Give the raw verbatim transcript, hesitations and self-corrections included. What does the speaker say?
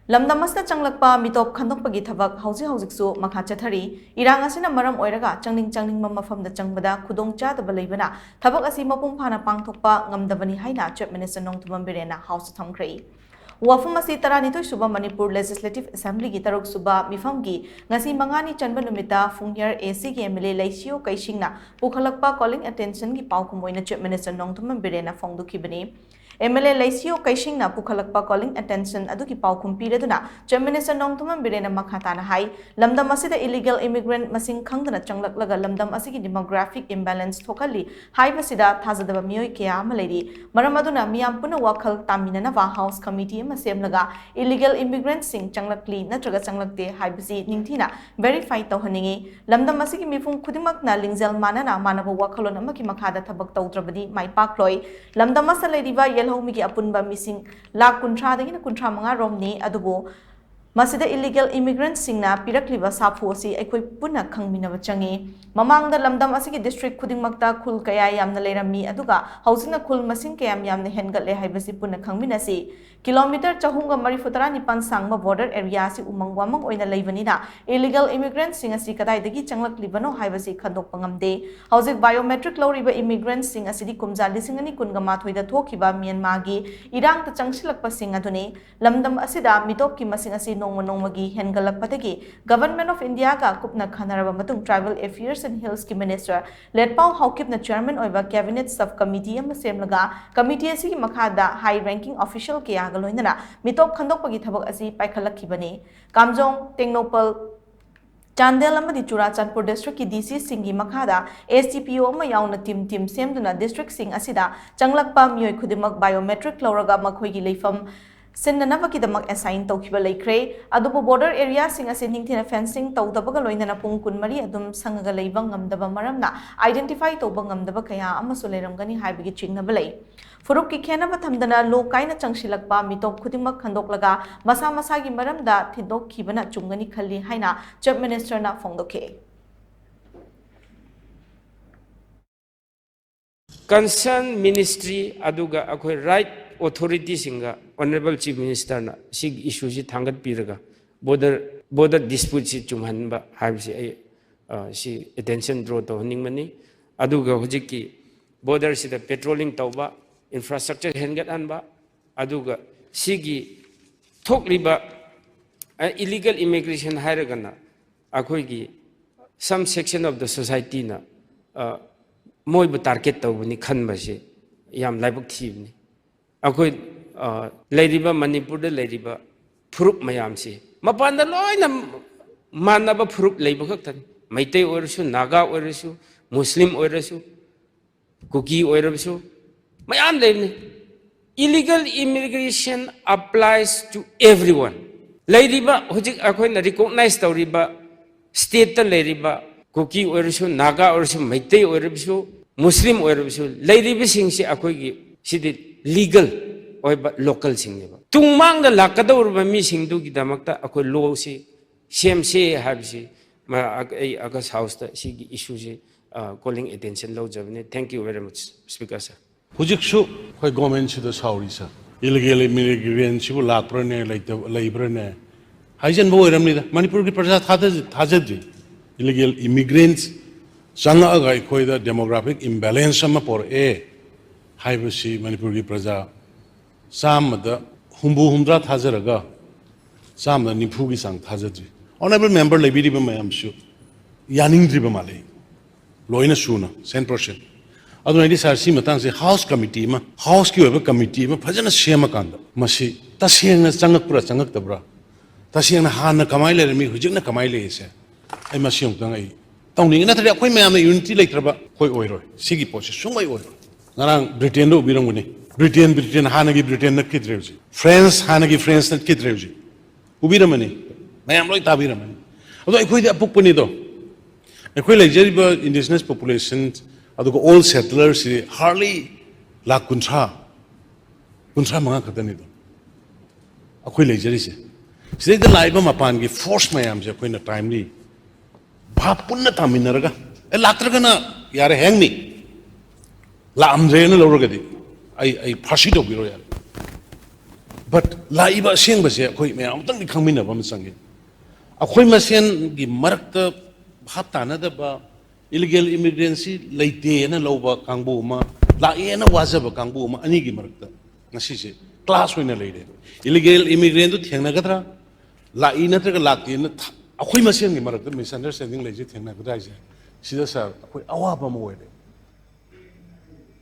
ꯂꯝꯗꯝ ꯑꯁꯤꯗ ꯆꯪꯂꯛꯄ ꯃꯤꯇꯣꯞ ꯈꯟꯗꯣꯛꯄꯒꯤ ꯊꯕꯛ ꯍꯧꯖꯤꯛ ꯍꯧꯖꯤꯛꯁꯨ ꯃꯈꯥ ꯆꯠꯊꯔꯤ꯫ ꯏꯔꯥꯡ ꯑꯁꯤꯅ ꯃꯔꯝ ꯑꯣꯏꯔꯒ ꯆꯪꯅꯤꯡ ꯆꯪꯅꯤꯡꯕ ꯃꯐꯝꯗ ꯆꯪꯕꯗ ꯈꯨꯗꯣꯡꯆꯥꯗꯕ ꯂꯩꯕꯅ ꯊꯕꯛ ꯑꯁꯤ ꯃꯄꯨꯡ ꯐꯥꯅ ꯄꯥꯡꯊꯣꯛꯄ ꯉꯝꯗꯕꯅꯤ ꯍꯥꯏꯅ Chief Minister ꯅꯣꯡꯊꯣꯝꯕꯝ ꯕꯤꯔꯦꯟꯅ House ꯇ ꯊꯝꯈ꯭ꯔꯦ꯫ ꯋꯥꯐꯝ ꯑꯁꯤ ꯇꯔꯥꯅꯤꯊꯣꯏ ꯁꯨꯕ Manipur Legislative Assembly ꯒꯤ ꯇꯔꯨꯛ ꯁꯨꯕ ꯃꯤꯐꯝꯒꯤ ꯉꯁꯤ ꯃꯉꯥꯅꯤ ꯆꯟꯕ ꯅꯨꯃꯤꯠꯇ ꯐꯨꯡꯌꯔ A C ꯒꯤ M L A ꯂꯩꯁꯤꯌꯣ ꯀꯩꯁꯤꯡꯅ ꯄꯨꯈꯠꯂꯛꯄ calling attention ꯒꯤ ꯄꯥꯎꯈꯨꯝ ꯑꯣꯏꯅ Chief Minister Nongthombam ꯕꯤꯔꯦꯟꯅ ꯐꯣꯡꯗꯣꯛꯈꯤꯕꯅꯤ꯫ M L A ꯂꯩꯁꯤꯌꯣ ꯀꯩꯁꯤꯡꯅ ꯄꯨꯈꯠꯂꯛꯄ calling attention ꯑꯗꯨꯒꯤ ꯄꯥꯎꯈꯨꯝ ꯄꯤꯔꯗꯨꯅ Chief Minister ꯅꯣꯡꯊꯣꯝꯕꯝ ꯕꯤꯔꯦꯟꯅ ꯃꯈꯥ ꯇꯥꯅ ꯍꯥꯏ, ꯂꯝꯗꯝ ꯑꯁꯤꯗ illegal immigrant ꯃꯁꯤꯡ ꯈꯪꯗꯅ ꯆꯪꯂꯛꯂꯒ ꯂꯝꯗꯝ ꯑꯁꯤꯒꯤ demographic imbalance ꯊꯣꯛꯍꯜꯂꯤ ꯍꯥꯏꯕꯁꯤꯗ ꯊꯥꯖꯗꯕ ꯃꯤꯑꯣꯏ ꯀꯌꯥ ꯑꯃ ꯂꯩꯔꯤ꯫ ꯃꯔꯝ ꯑꯗꯨꯅ ꯃꯤꯌꯥꯝ ꯄꯨꯟꯅ ꯋꯥꯈꯜ ꯇꯥꯃꯤꯟꯅꯅꯕ House Committee ꯑꯃ ꯁꯦꯝꯂꯒ illegal immigrant ꯁꯤꯡ ꯆꯪꯂꯛꯂꯤ ꯅꯠꯇ꯭ꯔꯒ ꯆꯪꯂꯛꯇꯦ ꯍꯥꯏꯕꯁꯤ ꯅꯤꯡꯊꯤꯅ verify ꯇꯧꯍꯟꯅꯤꯡꯏ꯫ ꯂꯝꯗꯝ ꯑꯁꯤꯒꯤ ꯃꯤꯄꯨꯝ ꯈꯨꯗꯤꯡꯃꯛꯅ ꯂꯤꯡꯖꯦꯜ ꯃꯥꯟꯅꯅ ꯃꯥꯟꯅꯕ ꯋꯥꯈꯜꯂꯣꯟ ꯑꯃꯒꯤ ꯃꯈꯥꯗ ꯊꯕꯛ ꯇꯧꯗ꯭ꯔꯕꯗꯤ ꯃꯥꯏ ꯄꯥꯛꯂꯣꯏ꯫ ꯂꯝꯗꯝ ꯑꯁꯤꯗ ꯂꯩꯔꯤꯕ ꯌꯦꯜꯍꯧꯃꯤꯒꯤ ꯑꯄꯨꯟꯕ ꯃꯤꯁꯤꯡ ꯂꯥꯈ ꯀꯨꯟꯊ꯭ꯔꯥꯗꯒꯤꯅ ꯀꯨꯟꯊ꯭ꯔꯥ ꯃꯉꯥ ꯔꯣꯝꯅꯤ꯫ ꯑꯗꯨꯕꯨ ꯃꯁꯤꯗ illegal immigrant ꯁꯤꯡꯅ ꯄꯤꯔꯛꯂꯤꯕ ꯁꯥꯐꯨ ꯑꯁꯤ ꯑꯩꯈꯣꯏ ꯄꯨꯟꯅ ꯈꯪꯃꯤꯟꯅꯕ ꯆꯪꯏ꯫ ꯃꯃꯥꯡꯗ ꯂꯝꯗꯝ ꯑꯁꯤꯒꯤ district ꯈꯨꯗꯤꯡꯃꯛꯇ ꯈꯨꯜ ꯀꯌꯥ ꯌꯥꯝꯅ ꯂꯩꯔꯝꯃꯤ, ꯑꯗꯨꯒ ꯍꯧꯖꯤꯛꯅ ꯈꯨꯜ ꯃꯁꯤꯡ ꯀꯌꯥꯝ ꯌꯥꯝꯅ ꯍꯦꯟꯒꯠꯂꯦ ꯍꯥꯏꯕꯁꯤ ꯄꯨꯟꯅ ꯈꯪꯃꯤꯟꯅꯁꯤ꯫ Kilometre ꯆꯍꯨꯝꯒ ꯃꯔꯤꯐꯨ ꯇꯔꯥ ꯅꯤꯄꯥꯟ ꯁꯥꯡꯕ border area ꯑꯁꯤ ꯎꯃꯪ ꯋꯥꯃꯪ ꯑꯣꯏꯅ ꯂꯩꯕꯅꯤꯅ, illegal immigrant ꯁꯤꯡ ꯑꯁꯤ ꯀꯗꯥꯏꯗꯒꯤ ꯆꯪꯂꯛꯂꯤꯕꯅꯣ ꯍꯥꯏꯕꯁꯤ ꯈꯪꯗꯣꯛꯄ ꯉꯝꯗꯦ꯫ ꯍꯧꯖꯤꯛ biometric ꯂꯧꯔꯤꯕ immigrant ꯁꯤꯡ ꯑꯁꯤꯗꯤ ꯀꯨꯝꯖꯥ ꯂꯤꯁꯤꯡ ꯑꯅꯤ ꯀꯨꯟꯒ ꯃꯥꯊꯣꯏꯗ ꯊꯣꯛꯈꯤꯕ ꯃ꯭ꯌꯥꯟꯃꯥꯔꯒꯤ ꯏꯔꯥꯡꯗ ꯆꯪꯁꯤꯜꯂꯛꯄꯁꯤꯡ ꯑꯗꯨꯅꯤ꯫ ꯂꯝꯗꯝ ꯑꯁꯤꯗ ꯃꯤꯇꯣꯞꯀꯤ ꯃꯁꯤꯡ ꯑꯁꯤ ꯅꯣꯡꯃ ꯅꯣꯡꯃꯒꯤ ꯍꯦꯟꯒꯠꯂꯛꯄꯗꯒꯤ Government of India ꯒ ꯀꯨꯞꯅ ꯈꯟꯅꯔꯕ ꯃꯇꯨꯡ Tribal Affairs and Hills ꯀꯤ Minister ꯂꯦꯠꯄꯥꯎ ꯍꯥꯎꯀꯤꯞꯅ chairman ꯑꯣꯏꯕ cabinet sub committee ꯑꯃ ꯁꯦꯝꯂꯒ, committee ꯑꯁꯤꯒꯤ ꯃꯈꯥꯗ high ranking official ꯀꯌꯥꯒ ꯂꯣꯏꯅꯅ ꯃꯤꯇꯣꯞ ꯈꯟꯗꯣꯛꯄꯒꯤ ꯊꯕꯛ ꯑꯁꯤ ꯄꯥꯏꯈꯠꯂꯛꯈꯤꯕꯅꯤ꯫ ꯀꯥꯝꯖꯣꯡ, ꯇꯦꯡꯅꯧꯄꯜ, ꯆꯥꯟꯗꯦꯜ ꯑꯃꯗꯤ ꯆꯨꯔꯥꯆꯥꯟꯄꯨꯔ district ꯀꯤ D C ꯁꯤꯡꯒꯤ ꯃꯈꯥꯗ S D P O ꯑꯃ ꯌꯥꯎꯅ team team ꯁꯦꯝꯗꯨꯅ district ꯁꯤꯡ ꯑꯁꯤꯗ ꯆꯪꯂꯛꯄ ꯃꯤꯑꯣꯏ ꯈꯨꯗꯤꯡꯃꯛ biometric ꯂꯧꯔꯒ ꯃꯈꯣꯏꯒꯤ ꯂꯩꯐꯝ ꯁꯤꯟꯅꯅꯕꯒꯤꯗꯃꯛ assign ꯇꯧꯈꯤꯕ ꯂꯩꯈ꯭ꯔꯦ꯫ ꯑꯗꯨꯕꯨ border area ꯁꯤꯡ ꯑꯁꯤ ꯅꯤꯡꯊꯤꯅ fencing ꯇꯧꯗꯕꯒ ꯂꯣꯏꯅꯅ ꯄꯨꯡ ꯀꯨꯟꯃꯔꯤ ꯑꯗꯨꯝ ꯁꯪꯉꯒ ꯂꯩꯕ ꯉꯝꯗꯕ ꯃꯔꯝꯅ identify ꯇꯧꯕ ꯉꯝꯗꯕ ꯀꯌꯥ ꯑꯃꯁꯨ ꯂꯩꯔꯝꯒꯅꯤ ꯍꯥꯏꯕꯒꯤ ꯆꯤꯡꯅꯕ ꯂꯩ꯫ ꯐꯨꯔꯨꯞꯀꯤ ꯈꯦꯟꯅꯕ ꯊꯝꯗꯅ ꯂꯣ ꯀꯥꯏꯅ ꯆꯪꯁꯤꯜꯂꯛꯄ ꯃꯤꯇꯣꯞ ꯈꯨꯗꯤꯡꯃꯛ ꯈꯟꯗꯣꯛꯂꯒ ꯃꯁꯥ ꯃꯁꯥꯒꯤ ꯃꯔꯝꯗ ꯊꯤꯟꯗꯣꯛꯈꯤꯕꯅ ꯆꯨꯝꯒꯅꯤ ꯈꯜꯂꯤ ꯍꯥꯏꯅ Chief Minister ꯅ ꯐꯣꯡꯗꯣꯛꯈꯤ꯫ Concern ministry ꯑꯗꯨꯒ ꯑꯩꯈꯣꯏ right ꯑꯣꯊꯣꯔꯤꯇꯤꯁꯤꯡꯒ ꯑꯣꯅꯔꯦꯕꯜ ꯆꯤꯐ ꯃꯤꯅꯤꯁꯇꯔꯅ ꯁꯤꯒꯤ ꯏꯁꯨꯁꯤ ꯊꯥꯡꯒꯠꯄꯤꯔꯒ ꯕꯣꯔꯗꯔ ꯕꯣꯔꯗꯔ ꯗꯤꯁꯄ꯭ꯌꯨꯠꯁꯤ ꯆꯨꯝꯍꯟꯕ ꯍꯥꯏꯕꯁꯤ ꯑꯩ, ꯑ, ꯁꯤ ꯑꯦꯇꯦꯟꯁꯟ ꯗ꯭ꯔꯣ ꯇꯧꯍꯟꯅꯤꯡꯕꯅꯤ꯫ ꯑꯗꯨꯒ ꯍꯧꯖꯤꯛꯀꯤ ꯕꯣꯔꯗꯔꯁꯤꯗ ꯄꯦꯇ꯭ꯔꯣꯂꯤꯡ ꯇꯧꯕ, ꯏꯟꯐ꯭ꯔꯥꯁ꯭ꯇ꯭ꯔꯛꯆꯔ ꯍꯦꯟꯒꯠꯍꯟꯕ, ꯑꯗꯨꯒ ꯁꯤꯒꯤ ꯊꯣꯛꯂꯤꯕ ꯏꯂꯤꯒꯦꯜ ꯏꯃꯤꯒ꯭ꯔꯦꯁꯟ ꯍꯥꯏꯔꯒꯅ ꯑꯩꯈꯣꯏꯒꯤ some section of the societyꯅ, ꯑ, ꯃꯣꯏꯕꯨ ꯇꯥꯔꯒꯦꯠ ꯇꯧꯕꯅꯤ ꯈꯟꯕꯁꯤ ꯌꯥꯝ ꯂꯥꯏꯕꯛ ꯊꯤꯕꯅꯤ꯫ ꯑꯩꯈꯣꯏ, ꯑ, ꯂꯩꯔꯤꯕ ꯃꯅꯤꯄꯨꯔꯗ ꯂꯩꯔꯤꯕ ꯐꯨꯔꯨꯞ ꯃꯌꯥꯝꯁꯤ ꯃꯄꯥꯟꯗ ꯂꯣꯏꯅ ꯃꯥꯟꯅꯕ ꯐꯨꯔꯨꯞ ꯂꯩꯕ ꯈꯛꯇꯅꯤ꯫ ꯃꯩꯇꯩ ꯑꯣꯏꯔꯁꯨ, ꯅꯥꯒꯥ ꯑꯣꯏꯔꯁꯨ, ꯃꯨꯁꯂꯤꯝ ꯑꯣꯏꯔꯁꯨ, ꯀꯨꯀꯤ ꯑꯣꯏꯔꯕꯁꯨ ꯃꯌꯥꯝ ꯂꯩꯕꯅꯤ꯫ Illegal immigration applies to everyone. ꯂꯩꯔꯤꯕ ꯍꯧꯖꯤꯛ ꯑꯩꯈꯣꯏꯅ ꯔꯤꯀꯣꯛꯅꯥꯏꯖ ꯇꯧꯔꯤꯕ ꯁ꯭ꯇꯦꯠꯇ ꯂꯩꯔꯤꯕ ꯀꯨꯀꯤ ꯑꯣꯏꯔꯁꯨ, ꯅꯥꯒꯥ ꯑꯣꯏꯔꯁꯨ, ꯃꯩꯇꯩ ꯑꯣꯏꯔꯕꯁꯨ, ꯃꯨꯁꯂꯤꯝ ꯑꯣꯏꯔꯕꯁꯨ, ꯂꯩꯔꯤꯕꯁꯤꯡꯁꯤ ꯑꯩꯈꯣꯏꯒꯤ ꯁꯤꯗꯤ ꯂꯤꯒꯜ ꯑꯣꯏꯕ ꯂꯣꯀꯦꯜꯁꯤꯡꯅꯦꯕ꯫ ꯇꯨꯡꯃꯥꯡꯗ ꯂꯥꯛꯀꯗꯧꯔꯤꯕ ꯃꯤꯁꯤꯡꯗꯨꯒꯤꯗꯃꯛꯇ ꯑꯩꯈꯣꯏ ꯂꯣꯁꯤ ꯁꯦꯝꯁꯦ ꯍꯥꯏꯕꯁꯤ ꯃ-, ꯑꯩ ꯑꯥꯒꯁ ꯍꯥꯎꯁꯇ ꯁꯤꯒꯤ ꯏꯁꯨꯁꯤ, ꯑ, ꯀꯣꯂꯤꯡ ꯑꯦꯇꯦꯟꯁꯟ ꯂꯧꯖꯕꯅꯤ꯫ Thank you very much, Speaker sir. ꯍꯧꯖꯤꯛꯁꯨ ꯑꯩꯈꯣꯏ ꯒꯣꯔꯃꯦꯟꯁꯤꯗ ꯁꯥꯎꯔꯤ ꯁꯥꯔ꯫ ꯏꯂꯤꯒꯦꯜ ꯏꯃꯤꯒ꯭ꯔꯦꯟꯁꯤꯕꯨ ꯂꯥꯛꯄ꯭ꯔꯅꯦ, ꯂꯩꯇꯕ, ꯂꯩꯕ꯭ꯔꯅꯦ? ꯍꯥꯏꯖꯟꯕ ꯑꯣꯏꯔꯝꯅꯤꯗ꯫ ꯃꯅꯤꯄꯨꯔꯒꯤ ꯄ꯭ꯔꯖꯥ ꯊꯥꯗ-, ꯊꯥꯖꯗ꯭ꯔꯤ꯫ ꯏꯂꯤꯒꯦꯜ ꯏꯃꯤꯒ꯭ꯔꯦꯟꯁ ꯆꯪꯉꯛꯑꯒ ꯑꯩꯈꯣꯏꯗ ꯗꯦꯃꯣꯒ꯭ꯔꯥꯐꯤꯛ ꯏꯝꯕꯦꯂꯦꯟꯁ ꯑꯃ ꯄꯣꯔꯛꯑꯦ ꯍꯥꯏꯕꯁꯤ ꯃꯅꯤꯄꯨꯔꯒꯤ ꯄ꯭ꯔꯖꯥ ꯆꯥꯝꯃꯗ ꯍꯨꯝꯐꯨ ꯍꯨꯝꯗ꯭ꯔꯥ ꯊꯥꯖꯔꯒ ꯆꯥꯝꯃꯗ ꯅꯤꯐꯨꯒꯤ ꯆꯥꯡ ꯊꯥꯖꯗ꯭ꯔꯤ꯫ ꯑꯣꯅꯔꯦꯕꯜ ꯃꯦꯝꯕꯔ ꯂꯩꯕꯤꯔꯤꯕ ꯃꯌꯥꯝꯁꯨ ꯌꯥꯅꯤꯡꯗ꯭ꯔꯤꯕ ꯃꯥꯜꯂꯦ꯫ ꯂꯣꯏꯅ ꯁꯨꯅ, cent percent꯫ ꯑꯗꯨꯅ ꯑꯩꯗꯤ ꯁꯥꯔ, ꯁꯤ ꯃꯇꯥꯡꯁꯦ ꯍꯥꯎꯁ ꯀꯃꯤꯇꯤ ꯑꯃ, ꯍꯥꯎꯁꯀꯤ ꯑꯣꯏꯕ ꯀꯃꯤꯇꯤ ꯑꯃ ꯐꯖꯅ ꯁꯦꯝꯃꯀꯥꯟꯗ ꯃꯁꯤ ꯇꯁꯦꯡꯅ ꯆꯪꯉꯛꯄ꯭ꯔꯥ ꯆꯪꯉꯛꯇꯕ꯭ꯔꯥ, ꯇꯁꯦꯡꯅ ꯍꯥꯟꯅ ꯀꯃꯥꯏꯅ ꯂꯩꯔꯝꯃꯤ, ꯍꯧꯖꯤꯛꯅ ꯀꯃꯥꯏꯅ ꯂꯩꯔꯤꯁꯦ, ꯑꯩ ꯃꯁꯤ ꯑꯃꯨꯛꯇꯪ ꯑꯩ ꯇꯧꯅꯤꯡꯉꯤ꯫ ꯅꯠꯇ꯭ꯔꯗꯤ ꯑꯩꯈꯣꯏ ꯃꯌꯥꯝꯅ ꯌꯨꯅꯤꯇꯤ ꯂꯩꯇ꯭ꯔꯕ ꯑꯩꯈꯣꯏ ꯑꯣꯏꯔꯣꯏ꯫ ꯁꯤꯒꯤ ꯄꯣꯠꯁꯤ ꯁꯨꯡꯑꯣꯏ ꯑꯣꯏꯔꯣꯏ꯫ ꯉꯔꯥꯡ ꯕ꯭ꯔꯤꯇꯦꯟꯗ ꯎꯕꯤꯔꯝꯒꯅꯤ꯫ ꯕ꯭ꯔꯤꯇꯦꯟ, ꯕ꯭ꯔꯤꯇꯦꯟ, ꯍꯥꯟꯅꯒꯤ ꯕ꯭ꯔꯤꯇꯦꯟ ꯅꯠꯈꯤꯗ꯭ꯔꯦ ꯍꯧꯖꯤꯛ꯫ ꯐ꯭ꯔꯦꯟꯁ, ꯍꯥꯟꯅꯒꯤ ꯐ꯭ꯔꯦꯟꯁ ꯅꯠꯈꯤꯗ꯭ꯔꯦ ꯍꯧꯖꯤꯛ꯫ ꯎꯕꯤꯔꯝꯃꯅꯤ, ꯃꯌꯥꯝ ꯂꯣꯏ ꯇꯥꯕꯤꯔꯝꯃꯅꯤ꯫ ꯑꯗꯣ ꯑꯩꯈꯣꯏꯗꯤ ꯑꯄꯨꯛꯄꯅꯤꯗꯣ꯫ ꯑꯩꯈꯣꯏ ꯂꯩꯖꯔꯤꯕ indigenous population, ꯑꯗꯨꯒ all settlers ꯁꯤ hardly ꯂꯥꯈ ꯀꯨꯟꯊ꯭ꯔꯥ, ꯀꯨꯟꯊ꯭ꯔꯥ ꯃꯉꯥ ꯈꯛꯇꯅꯤꯗꯣ ꯑꯩꯈꯣꯏ ꯂꯩꯖꯔꯤꯁꯦ꯫ ꯁꯤꯗꯩꯗ ꯂꯥꯛꯏꯕ ꯃꯄꯥꯟꯒꯤ ꯐꯣꯔꯁ ꯃꯌꯥꯝꯁꯦ ꯑꯩꯈꯣꯏꯅ timely ꯚꯥꯞ ꯄꯨꯟꯅ ꯇꯥꯃꯤꯟꯅꯔꯒ, ꯑꯦ, ꯂꯥꯛꯇ꯭ꯔꯒꯅ ꯌꯥꯔꯦ, ꯍꯦꯡꯅꯤ, ꯂꯥꯛꯑꯝꯗ꯭ꯔꯦꯅ ꯂꯧꯔꯒꯗꯤ ꯑꯩ, ꯑꯩ ꯐꯥꯁꯤ ꯇꯧꯕꯤꯔꯣ ꯌꯥꯔꯦ꯫ But ꯂꯥꯛꯏꯕ ꯑꯁꯦꯡꯕꯁꯦ ꯑꯩꯈꯣꯏ ꯃꯌꯥꯝ ꯑꯃꯇꯪꯗꯤ ꯈꯪꯃꯤꯟꯅꯕ ꯑꯃ ꯆꯪꯉꯤ꯫ ꯑꯩꯈꯣꯏ ꯃꯁꯦꯟꯒꯤ ꯃꯔꯛꯇ ꯚꯥꯞ ꯇꯥꯅꯗꯕ, ꯏꯂꯤꯒꯦꯜ ꯏꯃꯤꯒ꯭ꯔꯦꯟꯁꯤ ꯂꯩꯇꯦꯅ ꯂꯧꯕ ꯀꯥꯡꯕꯨ ꯑꯃ, ꯂꯥꯛꯑꯦꯅ ꯋꯥꯖꯕ ꯀꯥꯡꯕꯨ ꯑꯃ, ꯑꯅꯤꯒꯤ ꯃꯔꯛꯇ ꯉꯁꯤꯁꯦ ꯀ꯭ꯂꯥꯁ ꯑꯣꯏꯅ ꯂꯩꯔꯦ꯫ ꯏꯂꯤꯒꯦꯜ ꯏꯃꯤꯒ꯭ꯔꯦꯟꯗꯨ ꯊꯦꯡꯅꯒꯗ꯭ꯔꯥ, ꯂꯥꯛꯏ ꯅꯠꯇ꯭ꯔꯒ ꯂꯥꯛꯇꯦꯅ ꯊ- ꯑꯩꯈꯣꯏ ꯃꯁꯦꯟꯒꯤ ꯃꯔꯛꯇ ꯃꯤꯁꯑꯟꯗꯔꯁꯇꯦꯟꯗꯤꯡ ꯂꯩꯁꯦ ꯊꯦꯡꯅꯒꯗ꯭ꯔꯥ ꯍꯥꯏꯁꯦ, ꯁꯤꯗ ꯁꯥꯔ ꯑꯩꯈꯣꯏ ꯑꯋꯥꯕ ꯑꯃ ꯑꯣꯏꯔꯦ꯫